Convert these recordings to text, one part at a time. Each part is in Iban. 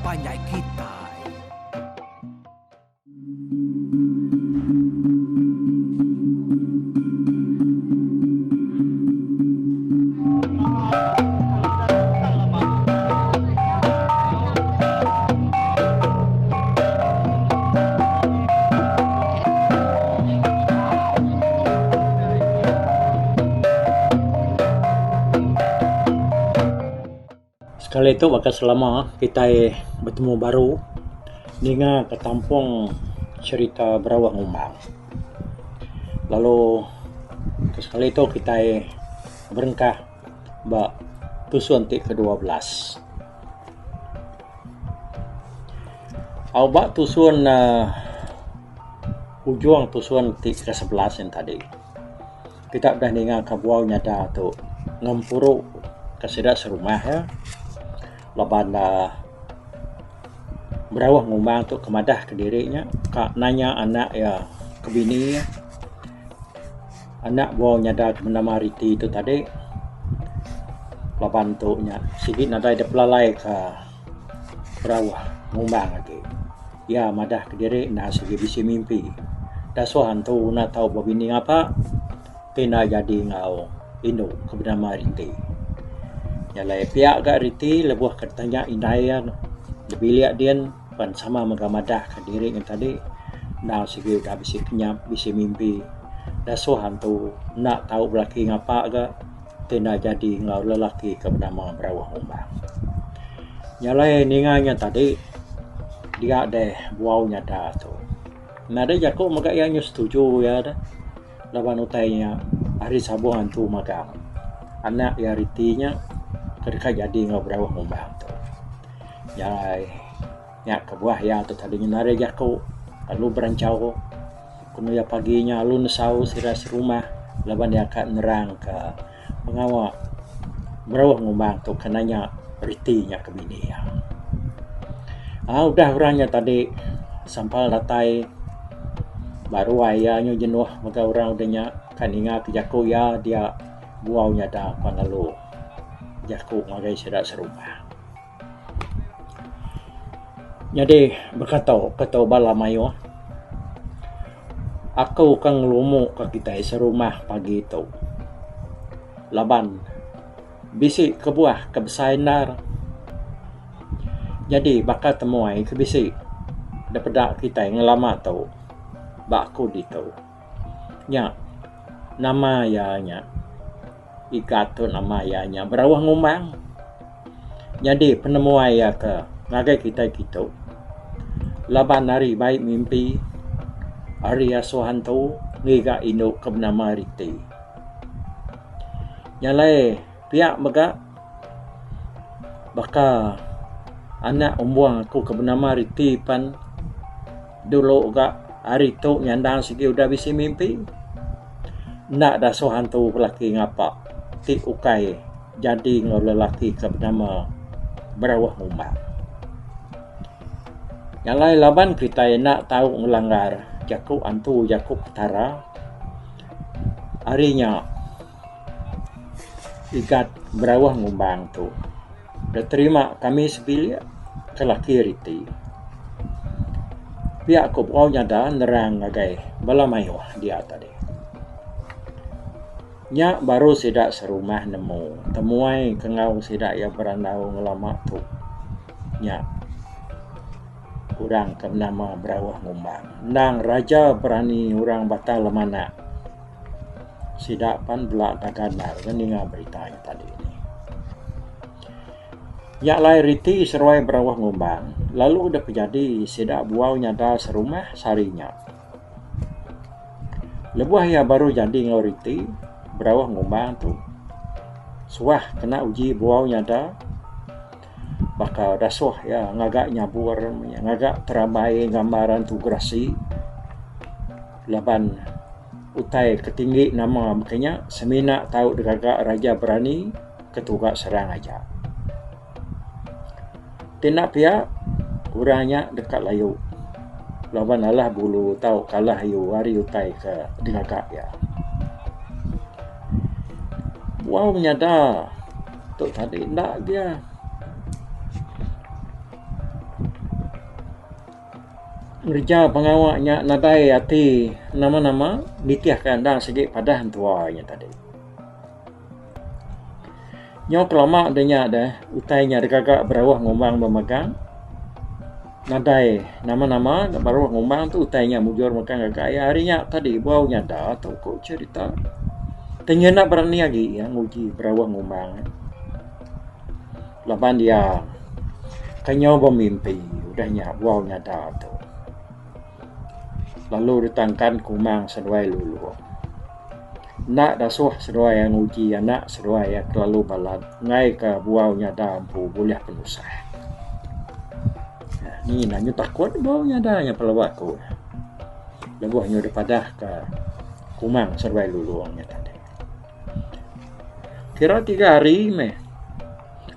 panjai kitai. Sekali tu baka selama kitai betemu baru ninga ka tampung cherita Berawak Ngumbang. Lalu sekali tu kitai berengkah ba tusun ti kedua belas. Au ba tusun uhh ujung tusun ti ke sebelas en tadi. Kita udah ninga ka buau nyada tu ngempuru ka sida serumah iya laban uhh berauh ngumbang tu ke madah kediri nya ka nanya anak iya ke bini iya anak buau nyada ke benama Riti tu tadi laban tu nya sigi nadai da pelalai ka berauh ngumbang agi. Iya madah kediri enda sigi bisi mimpi. Dasuh antu enda tau bebini ngapa ti enda jadi enggau indu ke benama Riti. Nya alai pia ga Riti lebuh ke ditanya indai iya da bilik din pan sama mega madah ka diri ne tadi enda sigi udah bisi kenyap bisi mimpi. Dasuh antu enda tau belaki ngapa ga ti enda jadi enggau lelaki ke benama Berauh Umbang. Nya alai ninga nya tadi dia deh buau nyada tu. Nadai jaku mega iya nyau setuju iya deh laban utai nya ari sabung antu magang. Anak iya riti nya ke deka jadi enggau Berauh Umbang tu. Nya alai nya kebuah iya tu tadi nyau nadai jaku lalu beranchau kenu iya pagi nya lalu nesau sida serumah laban iya ka nerang ka Pengawa berauh ngumbang tu ke nanya reti nya ke bini iya. Aaa udah orang nya tadi sampal datai ba ruai iya nyu jenuh mega orang udah nya ka ninga ke jaku iya dia buau nyada pan lalu jaku ngagai sida serumah. Nyadi baka tu ke tu bala mayuh aku ke ngelumu ka kitai serumah pagi tu laban bisi kebuah ke besai endar. Nyadi baka temuai ke bisi da peda kitai ngelama tu ba aku ditu nya nama iya nya. Igat tu nama iya nya Berauh Ngumbang. Nyadi penemuai iya ke ngagai kitai kitu laban ari bai mimpi ari asuh antu ngiga indu ke benama Riti. Nya alai pia mega baka anak umbung aku ke benama Riti pan dulu ga ari tu nyandang sigi udah bisi mimpi. Enda dasuh antu belaki ngapa ti ukai jadi enggau lelaki ke benama Berauh Ngumbang. Nya alai laban kitai enda tau ngelanggar jaku antu jaku Petara ari nya Igat Berauh Ngumbang tu. Da terima kami sebilik ke laki riti. Pia ku Puau Nyada nerang ngagai bala mayuh dia tadi. Nya baru sida serumah nemu temuai ke enggau sida iya berandau ngelama tu nya orang ke benama Berauh Ngumbang. Endang raja berani orang Batang Lemanak. Sida pan bela gaga endar ke ninga berita nya tadi. Nya alai riti seruai berauh ngumbang lalu dep jadi sida buau nyada serumah sehari nya. Lebuh iya baru jadi enggau riti berauh ngumbang tu suah kena uji buau nyada baka dasuh iya ngaga nyabur ngaga terabai gambar antu gerasi laban utai ke tinggi nama meka nya semina tau digaga raja berani ke tuga serang aja. Ti enda pia orang nya deka layu laban alah bulu tauka alah ayu ari utai ke digaga iya. Wau menyada tu tadi enda gia. Ngereja pengawa nya nadai ati nama-nama nitihka endang sigi padah entua nya tadi. Nyau kelama da nya deh utai nya digaga berauh ngumbang bemegang nadai nama-nama baruh ngumbang tu utai nya mujur mega ngaga iya ari nya tadi bau nyada tu ku cherita. Ti nya enda berani agi iya nguji berauh ngumbang laban iya ke nyau bemimpi udah nya bau nyada tu. Lalu ditangkan kumang seduai lulong. Enda dasuh seduai iya nguji anak seduai iya kelalu balat enggaika buau nyada empu bulih penusah. Ni enda nyu takut buau nyada nya pelaba aku. Lebuh nyu dipadahka kumang seduai lulong nya tadi. Kira tiga hari meh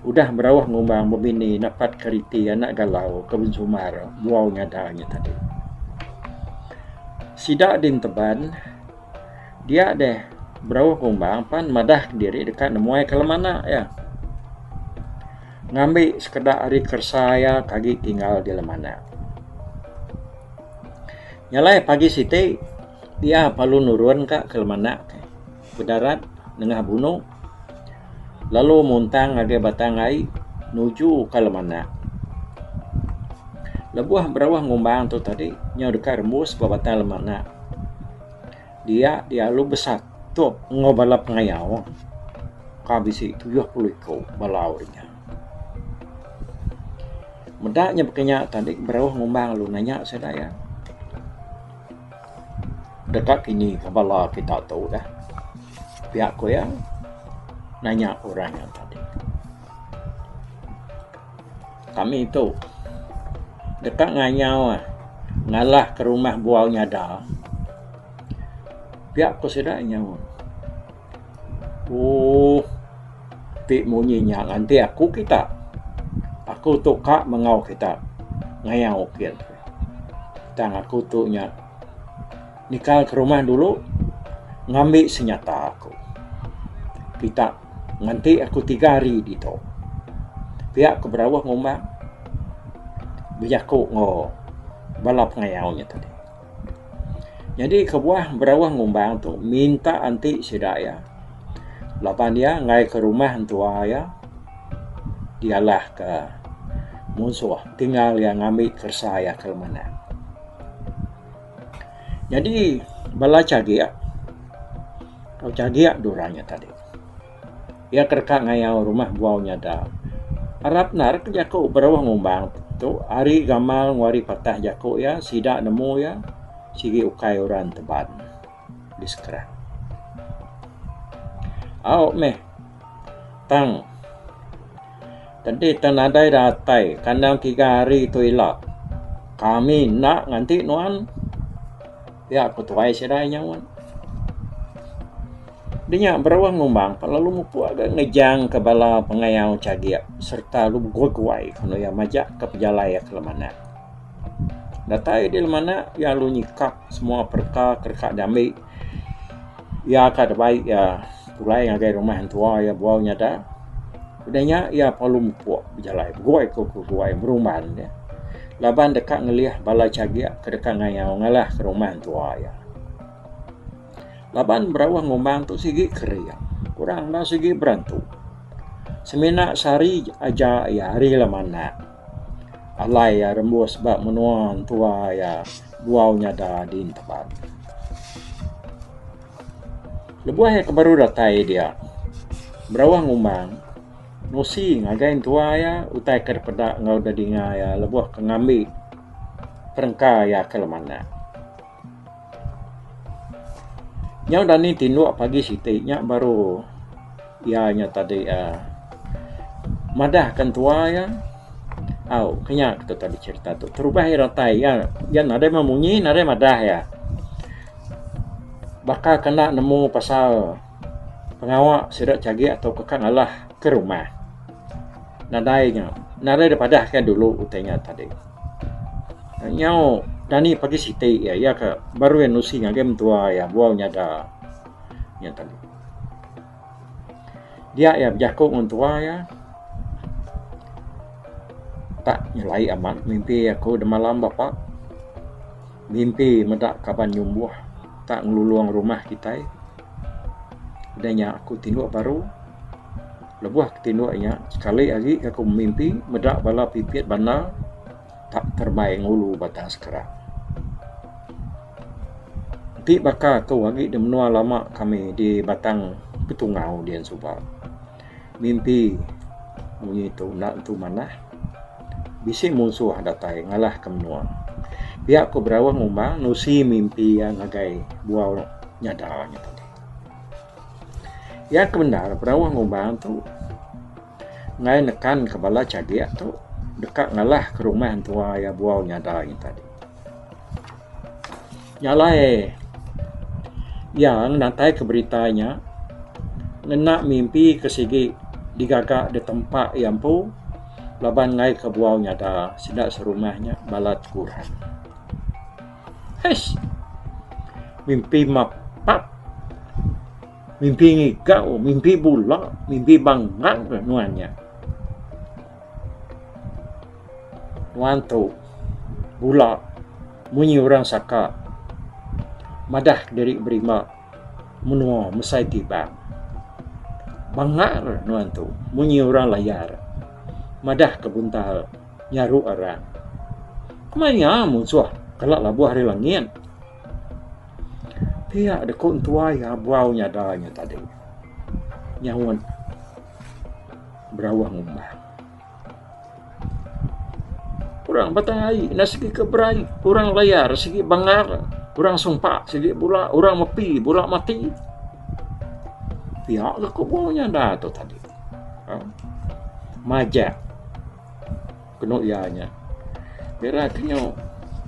udah berauh ngumbang bebini napatka riti anak galau ke bensumbar buau nyada nya tadi. Sida din teban. Dia deh Berauh Kumbang pan madah kediri deka nemuai ke Lemanak iya. Ngambi sekeda ari keresa iya ke agi tinggal di Lemanak. Nya alai pagi siti iya perlu nurun ka ke Lemanak bedarat nengah Bunu lalu muntang ngagai Batang Ai nuju ka Lemanak. Lebuh Berauh Ngumbang tu tadi nyau deka rembus ba Batang Lemanak. Dia dialu besatup enggau bala pengayau ka bisi 70 iku bala orang nya. Meda nya baka nya tadi berauh ngumbang lalu nanya sida iya. Deka kini ka bala kita tu dah. Pia ku iya nanya orang nya tadi. Kami tu deka nganyau ngalah ke rumah buau nyada. Pia ku sida nyaut. Ooh ti munyi nya nganti aku kita. Aku tu ka mengau kita ngayau kin. Tang aku tu nya nikal ke rumah dulu ngambi senyata aku. Kita nganti aku tiga hari ditu. Pia ku berauh ngumbang bejaku enggau bala pengayau nya tadi. Nyadi kebuah berauh ngumbang tu minta anti sida iya laban iya enggai ke rumah entua iya dialah ke munsuh tinggal iya ngambi keresa iya ke manah. Nyadi bala chagik tau chagik dua orang nya tadi. Iya ke deka ngayau rumah buau nyada. Arap endar ke jaku berauh ngumbang tu ari gamal enggau ari patah jaku iya sida nemu iya sigi ukai orang teban di sekerang. Au meh tang enti tang nadai datai kandang tiga hari tu ila kami enda nganti nuan. Pia ku tuai sida nyaut. Dinya beruang ngumbang pak lalu mupuk ga ngejang ka bala pengayau chagik sereta lalu beguai-guai kono iya majak ka pejalai iya ke Lemanak. Datai di Lemanak iya lalu nyikap semua pereka ke deka diambi iya ka dibai iya pulai ngagai rumah entua iya buau nyada. Udah nya iya perlu mupuk bejalai beguai ku beguai berumban dia laban deka ngelih bala chagik ke deka ngayau ngalah ke rumah entua iya. Laban berauh ngumbang tu sigi kering kurang enda sigi berantu. Semina sehari aja iya hari lemanak alai iya rembus ba menua entua iya buau nyada di Enteban. Lebuh iya ke baru datai dia, Berawang Ngumbang nusi ngagai entua iya utai ke dipeda enggau didinga iya lebuh ke ngambi perengka iya ke lemanak. Nyau dani tinduk pagi siti nya baru iya nya tadi uhh madah ke entua iya au ke nya ke tadi cherita tu. Terubah iya datai iya iya nadai memunyi nadai madah iya. Baka ke enda nemu pasal pengawa sida chagik tauka ka ngalah ke rumah. Nadai nya, nadai da padah ka dulu utai nya tadi. Nyau dani pagi siti iya, iya ka baru iya nusi ngagai mentua iya buau nyada nya tadi. Dia iya bejaku ngan mentua iya tak nyelai amat mimpi aku demalam bapa. Mimpi meda kaban nyumbuh tak ngelulung rumah kitai. Udah nya aku tinduk baru. Lebuh ke tinduk nya sekali agi aku mimpi meda bala pipit banda tak terebai ngulu Batang Sekerak. Enti baka aku agi di menua lama kami di Batang Ketungau dian suba. Mimpi munyi tu enda tentu manah. Bisi munsuh datai ngalahka menua. Pia ku Berauh ngumbang nusi mimpi iya ngagai Buau Nyada nya tadi. Iya ke bendar Berauh ngumbang tu enggai nekanka bala chagik tu deka ngalahka rumah entua iya Buau Nyada nya tadi. Nya alai iya ngenataika berita nya ngena mimpi ke sigi digaga ditempa iya empu laban enggai ke buau nyada sida serumah nya balat kurang. Heish mimpi mapap mimpi ngigau mimpi bula mimpi bangang nuan nya. Nuan tu bula munyi orang saka madah diri berima menua mesai tibang. Bangar nuan tu munyi orang layar madah ke buntal nyaru arang. Kemaya munsuh kala labuh ari langit. Pia deka entuai buau nyada nya tadi. Nyaut berauh ngumbang. Orang batang ai enda sigi ke berai, orang layar sigi bangar, orang sumpa sigi bula, orang mepi bula mati. Pia ga ku buau nyanda tu tadi. Majak kenu iya nya. Bira ke nyu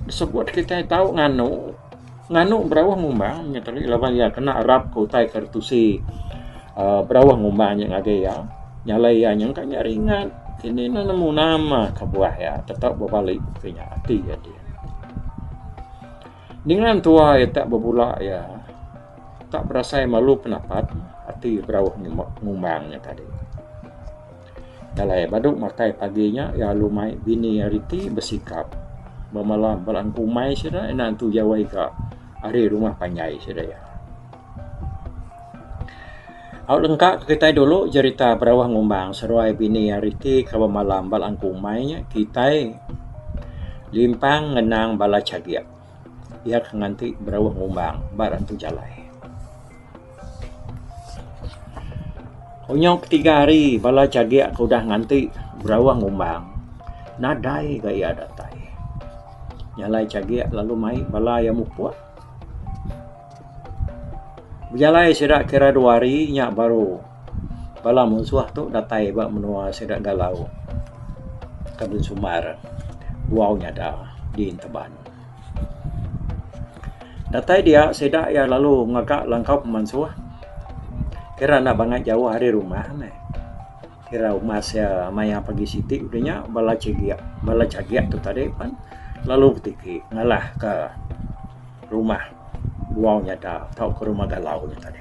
disebut kitai tau nganu, nganu berauh ngumbang nya tadi laban iya kena arap ke utai ke ditusi uhh berauh ngumbang nya ngagai iya. Nya alai iya nyangka nya ringat kini ne nemu nama kebuah iya tetap bebali ke nya ati iya ti. Ninga entua iya tak bebula iya tak berasai malu penapat ati berauh ngumbang nya tadi. Nya alai badu makai pagi nya iya lalu mai bini ari ti besikap bemalam bala engku umai sida ina entu jawai ka ari rumah panjai sida iya. Au lengka ke kitai dulu jerita Berauh Ngumbang seruai bini ari ti ke bemalam ba langku umai nya kitai limpang ngenang bala chagik iya ke nganti Berauh Ngumbang ba rantu jalai. Unyau ketiga hari bala chagik ke udah nganti Berauh Ngumbang nadai ga iya datai. Nya alai chagik lalu mai bala iya mupuk. Bejalai sida kira dua hari nya baru bala munsuh tu datai ba menua sida Galau ke bensumbar Buau Nyada di Enteban. Datai dia sida iya lalu ngaga langkau pemansuh kira enda bangat jauh ari rumah meh. Kira umas iya maya pagi siti udah nya bala chigik bala chagik tu tadi pan lalu betiki ngalah ka rumah Buau Nyada tauka rumah Galau nya tadi.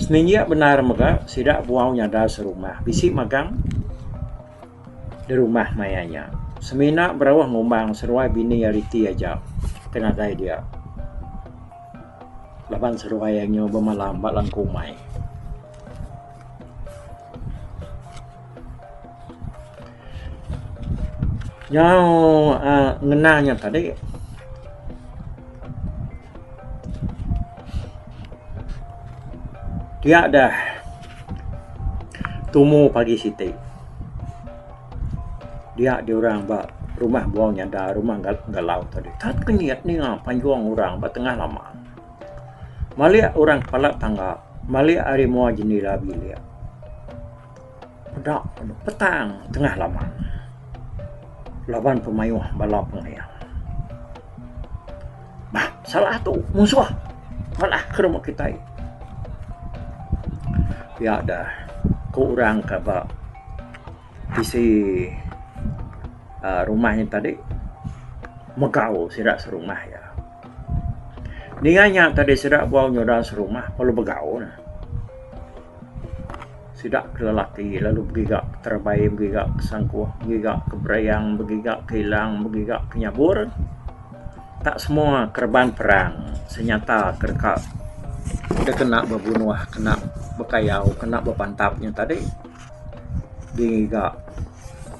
Seninjik bendar mega sida Buau Nyada serumah bisi magang di rumah maya nya. Semina berauh ngumbang seruai bini ari ti aja ke nadai dia. Laban seruai anyu bemalam ba langku umai. Nyau uhh ngenang nya tadi pia deh tumu pagi siti dia diorang ba rumah Buang Nyada rumah Galau tadi tak kenyit ninga panjung orang ba tengah lama. Malik orang kepala tangga malik ari mua jendela bilik. Peda petang tengah laman laban pemayuh bala pengayang. Bah salah tu musuh malah ke rumah kitai. Pia da ku orang ka ba tisi uhh rumah nya tadi megau sida serumah iya. Ninga nya tadi sida buau nyuda serumah perlu begau ne. Sida ke lelaki lalu begiga ke terebai begiga ke sangkuh begiga ke berayang begiga ke ilang begiga ke nyabur. Tak semua kereban perang senyata ke deka dikena bebunuh kena bekayau kena bepantap nya tadi digiga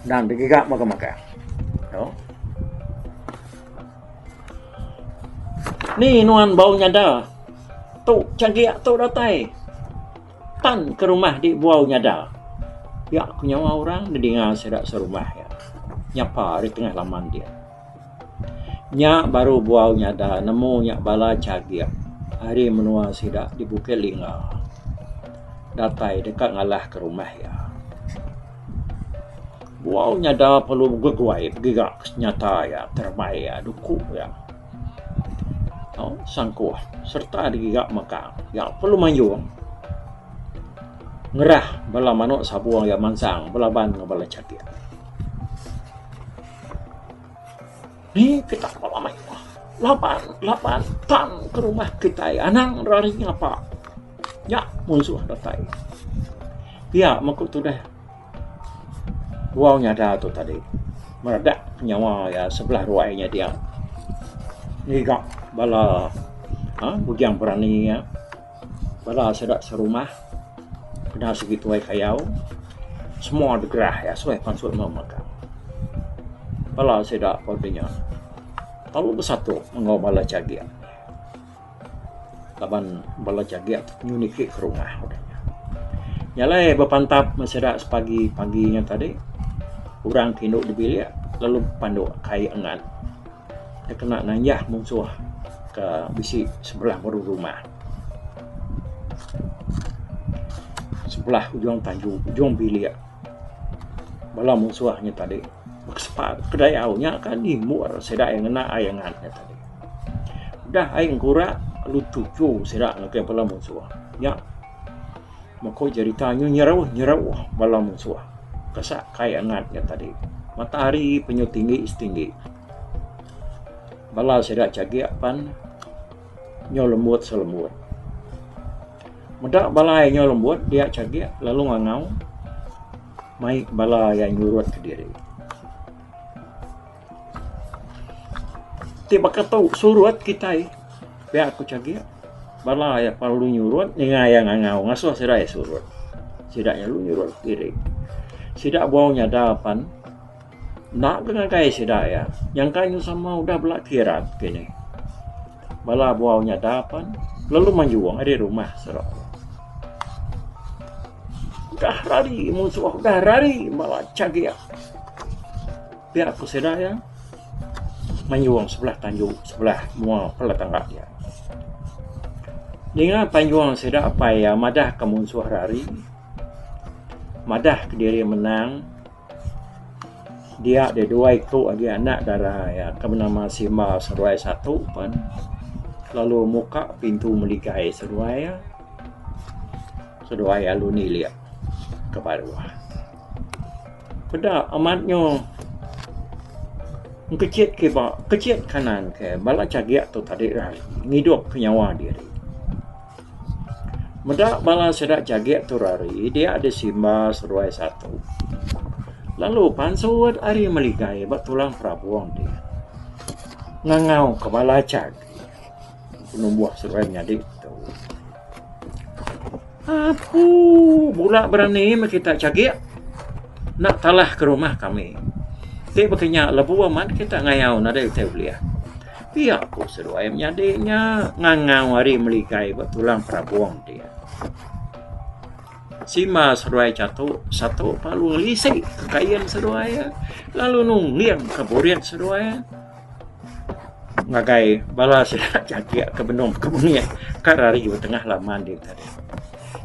endang digiga magang-magang. Ni nuan bau nyada tu chagik tu datai. Tan ke rumah di Buau Nyada. Pia ku nyawa orang didinga sida serumah iya. Nyapa ari tengah laman dia. Nya baru Buau Nyada nemu nya bala chagik ari menua sida di Bukit Lingga datai deka ngalahka rumah iya. Buau Nyada perlu beguai begiga ke senyata iya terebai iya duku iya. Sangkuh sereta digiga mega iya perlu mayung ngerah bala manok sabung iya mansang belaban enggau bala chagik. Ni kita bala mayuh laban laban tan ke rumah kitai anang rari ngapa nya munsuh datai. Pia meh ku tudah. Wang nyada tu tadi meredak nyawa iya sebelah ruai nya dia ngiga bala uhh bujang berani iya bala sida serumah kena sigi tuai kayau semua digerah iya suah pansut meh mega. Bala sida pun inya tau besatup enggau bala chagik. Laban bala jagik tu nyu niki ke rumah udah nya. Nya alai bepantap meh sida sepagi pagi nya tadi orang ke indu dibilik lalu panduk kai angat dikena nanjah munsuh ke bisi sebelah baru rumah. Sebelah ujung tanju ujung bilik bala munsuh nya tadi bekesepa kedayau nya kan nimbur sida iya ngena ai angat nya tadi. Udah ai engkurak lalu tuju sida ngagai bala munsuh. Nya meko jerita nyu nyeruh nyeruh bala munsuh gasak kai angat nya tadi. Matahari penyu tinggi setinggi. Bala sida chagik pan nyu lembut selembut. Meda bala iya nyu lembut dia chagik lalu ngangau mai bala iya nyurut kediri. Ti baka tu surut kitai pia ku chagik bala iya perlu nyurut ninga iya ngangau ngasuh sida iya surut. Sida iya lalu nyurut diri. Sida bau nyada pan enda ke ngagai sida iya nyangka nyu sama udah bela kirat kini. Bala bau nyada pan lalu manjung ari rumah sida. Udah rari munsuh udah rari bala chagik. Pia ku sida iya mayung sebelah tanju sebelah mua pala tangga iya. Ninga payung sida apai iya madah ka munsuh rari madah kediri menang dia deh dua iku agi anak dara iya ke benama Simba seduai satu pen lalu muka pintu meligai seduai iya seduai lalu nilik ke baruh. Peda amat nyo engkechit kiba engkechit kanan ke bala chagik tu tadi rari ngidup ke nyawa diri. Meda bala sida chagik tu rari dia disimba seduai satu lalu pansut ari meligai ba tulang perabung ti ngangau ke bala chagik penumbuh seduai menyadi tu. Apu bula berani meh kita chagik enda talah ke rumah kami. Ti baka nya lebu amat kita ngayau nadai utai ulih. Pia ku seduai menyadi nya ngangau ari meligai ba tulang perabung ti. Sima seduai chatu satu lalu ngelisi ke kain seduai lalu nunging ke burit seduai. Ngagai bala sida chagik ke benung bekebungit ka rari ba tengah laman diri tadi.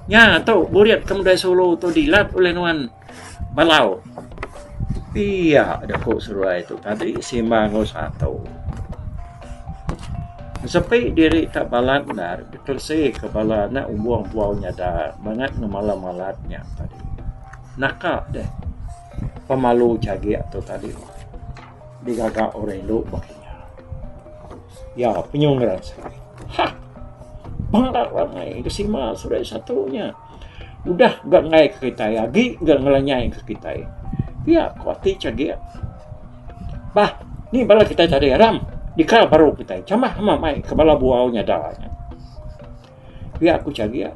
Nya tu burit ke mudai sulu tu dilat ulih nuan balau. Pia jaku seduai tu tadi simba enggau satu. Sepi diri tak balat endar dikelese ke bala anak umbung buau nyada bangat ngemalat-malat nya tadi. Naka deh pemalu chagik tu tadi. Digaga orang indu baka nya. Iya penyung ngeransa. Hah! Pangkat ramai besima surai satu nya. Udah ga enggai ke kitai agi ga ngelanyai ke kitai. Pia ku ati chagik. Bah, ni bala kitai tadi aram. Nikal baru kitai chamah ama mai ke bala buau nyada nya. Pia ku Chagik,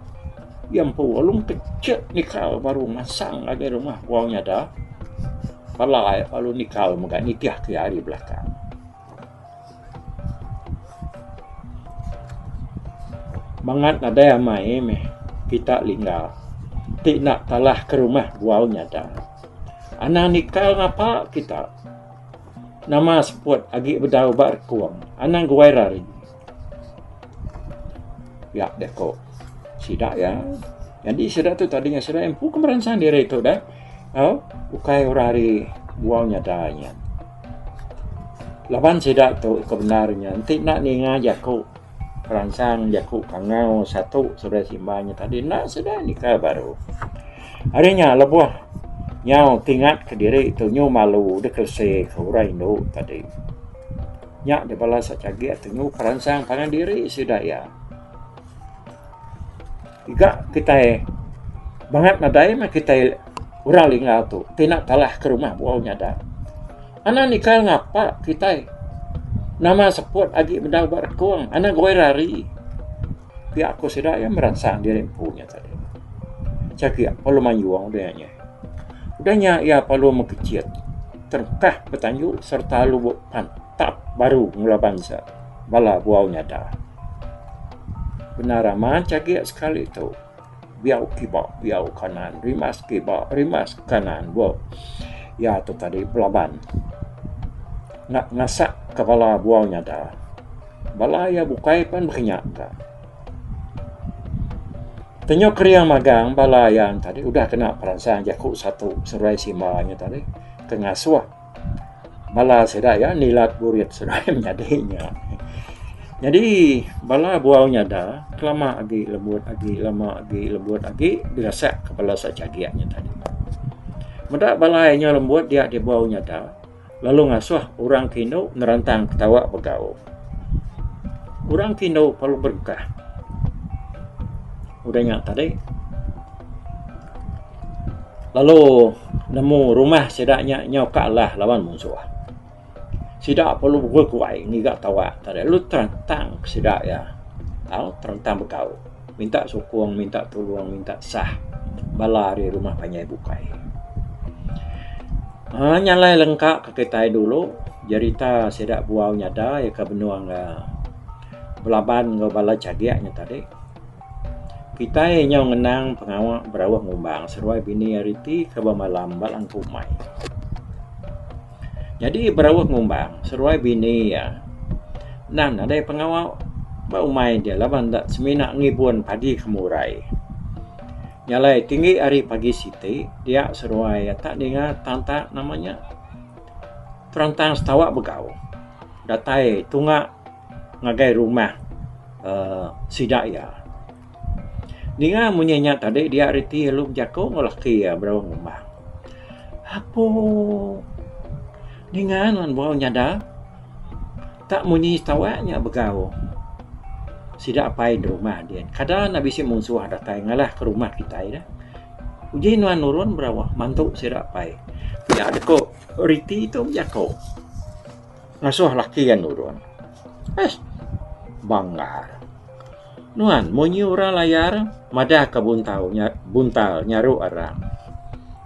iya empu lalu mekechit nikal baru masang ngagai rumah buau nyada. Bala iya lalu nikal mega nitih ke iya ari belakang. Bangat nadai amai meh kita lingga ti enda talah ke rumah buau nyada. Anang nikal ngapa kita. Nama seput agi bedau ba rekung anang guai rari. Pia deh ko sida iya. Nyadi sida tu tadi sida empu ke meransang diri tu deh. Au ukai orang ari buau nyada nya. Laban sida tu ke bendar nya enti enda ninga jaku peransang jaku kangau satu seberai simba nya tadi enda sida nikal baru. Ari nya lebuh nyau tingat kediri tu nyu malu deh kelese ke orang indu tadi. Nya deh bala chagik tu nyu peransang pangan diri sida iya. Iga kitai bangat nadai meh kitai orang lingga tu ti enda talah ke rumah buau nyada. Anang nikal ngapa kitai nama seput agi meda ba rekung anang gawai rari pia ku sida iya meransang diri empu nya tadi. Chagik perlu mayung udah nya. Udah nya iya perlu mekechit terengkah betanju sereta lalu pantap baru ngelaban bala buau nyada. Bendar amat chagik sekali tu biau kiba biau kanan rimas kiba rimas kanan bup iya tu tadi belaban ngasak ka bala buau nyada. Bala iya bukai pan baka nya ka. Tenyo kering magang bala iya tadi udah kena peransang jaku satu seruai simba nya tadi ke ngasuh bala sida iya nilat burit seruai menyadi nya. Nyadi bala buau nyada kelama agi lembut agi lama agi lembut agi birasak ke bala chagik nya tadi. Meda bala iya lembut dia buau nyada. Lalu ngasuh orang ke indu nerantang ketawa begau. Orang ke indu perlu berengkah. Udah nya tadi lalu nemu rumah sida nya nyau ka alah laban munsuh. Sida perlu beguai ngiga tawak tadi lalu terantang sida iya tau terantang begau minta sukung minta tulung minta sah bala ari rumah panjai bukai. Aaa nya alai lengka ke kitai dulu jerita sida buau nyada iya ke benung aaa belaban enggau bala chagik nya tadi. Kitai nyau ngenang pengawa berauh ngumbang seruai bini ari ti ke bemalam ba langku umai. Nyadi berauh ngumbang seruai bini iya endang nadai pengawa ba umai dia laban enda semina ngibun padi ke murai. Nya alai tinggi hari pagi siti dia seruai tak ninga tang-tang nama nya terantang setawa begau datai tunga ngagai rumah uhh sida iya. Ninga munyi nya tadi dia reti lalu bejaku enggau laki iya berauh ngumbang. Apo ninga nuan berauh nyada. Tak munyi setawa nya begau sida apai da rumah din. Kada ne bisi munsuh datai ngalah ke rumah kitai dah. Uji nuan nurun berawah mantu sida apai. Pia deko riti tu bejako ngasuh laki iya nurun. Esh banggar nuan munyi orang layar madah ka buntau buntal nyaru arang.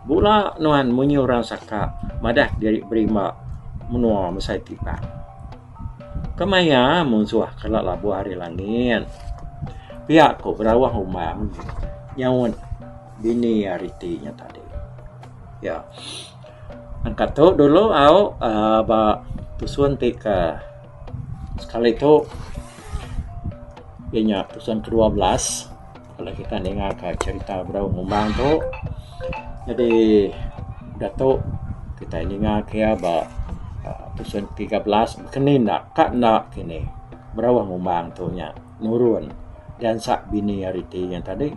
Bula nuan munyi orang saka madah diri berimba menua mesai tipang. Kemaya munsuh kala labuh ari langit. Pia ku berawah umbang nyaut bini ari ti nya tadi. Ya. Angkat tu dulu au uhh ba tusun ti ka sekali tu iya nya tusun ke 12 kalau kita ninga ka cherita berau ngumbang tu. Jadi udah tu kitai ninga ke iya ba tusun 13 keni enda ka enda kini berau ngumbang tu nya nurun diansak bini ari ti nya tadi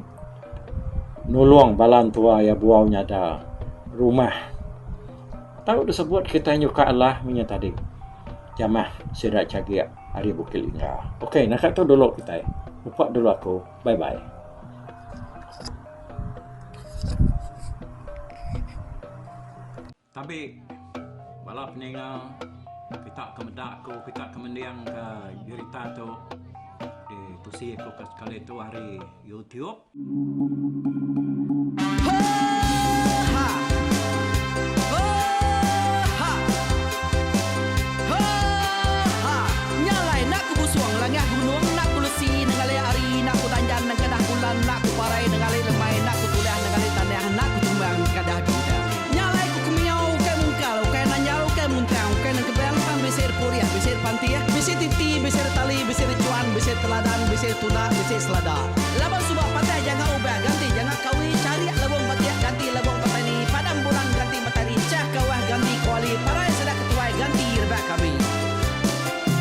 nulung bala entua iya buau nyada rumah. Tau disebut kitai nyuka alah mih nya tadi jamah sida chagik ari Bukit Lingga. Ok naka tu dulu kitai. Upa dulu aku. Bye bye. Tabi bala peninga. Kita ke meda aku, kita ke mending ke jerita tu ditusi aku ke sekali tu ari YouTube.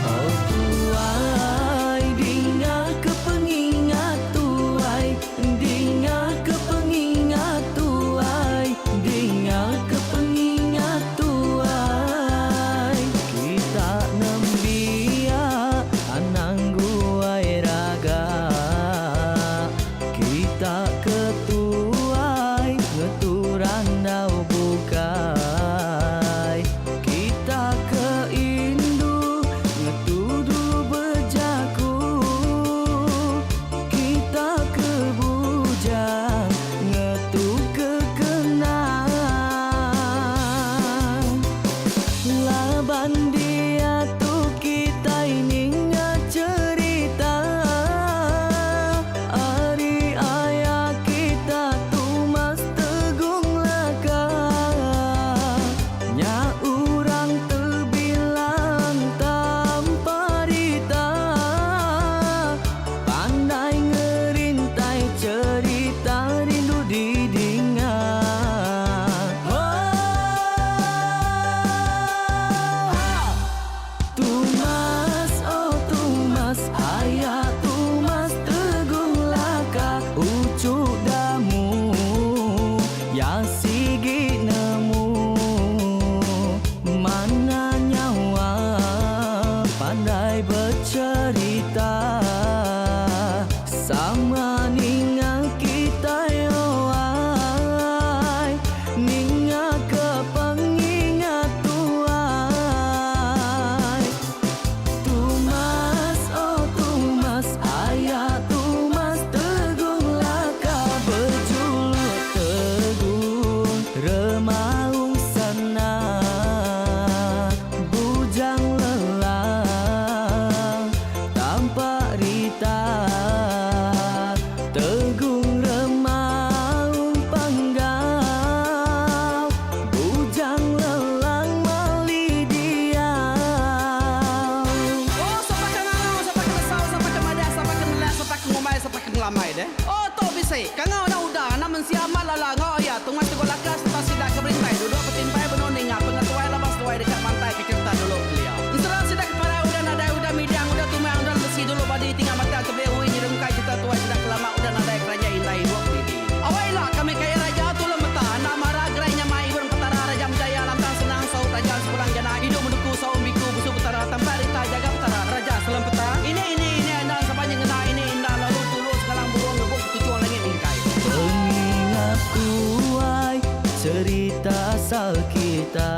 Oh tuai dinga ke pengingat tuai dinga ke pengingat tuai dinga ke pengingat tuai kita nembiak anang guai raga kita ke tuai ngetu randau bukai kita ke indu ngetu dulu bejaku kita ke bujang ngetu ke kenang laban diatu kitai ninga cherita ari aya kita Tumas Tegung Laka nya orang tebilang tanpa rita pandai ngerintai cherita rindu didinga. Tumas oh Tumas aya Tumas Tegung Laka uchu damu ya sigi nemu mana nyawa pandai becerita sama ninga kitai oh ai ninga ke pengingat tuai Tumas oh Tumas aya Tumas Tegung Laka bejuluk Tegung Remaung Sana Bujang Lelang Tampak Rita Tegung Remaung Panggau Bujang Lelang Mali Diau. Oh sapa ke ngangau sapa ke nesau sapa ke madah sapa ke nelak sapa ke ngumbai sapa ke ngelamai deh. Oh tu bisi kangau enda udah anak mensia amat lala enggau iya tungai teguh laka sereta sida ke berintai duduk betimpai benung ninga pengetuai laban seduai deka mantai ke kereta dulu kelia. Ensera sida ke parai udah nadai udah midang udah tumang udah lemesi dulu badi tinggal batang tebeli ui nyerungkai cerita tuai sida ke lama udah nadai keranjai indai ibuk didi. Awai ila kami kaya raja tulung meta enda mara gerai nyamai ibun petara raja menjaya lantang senang saut raja sepulang jana idup menuku saum biku busu petara tampak rita jaga petara raja selempeta ini ini ini enda sapa nyengena ini inda lalu tulu sengalang burung ngebuk ketuchung langit mingkai. Pengingat ku ai cerita asal kita.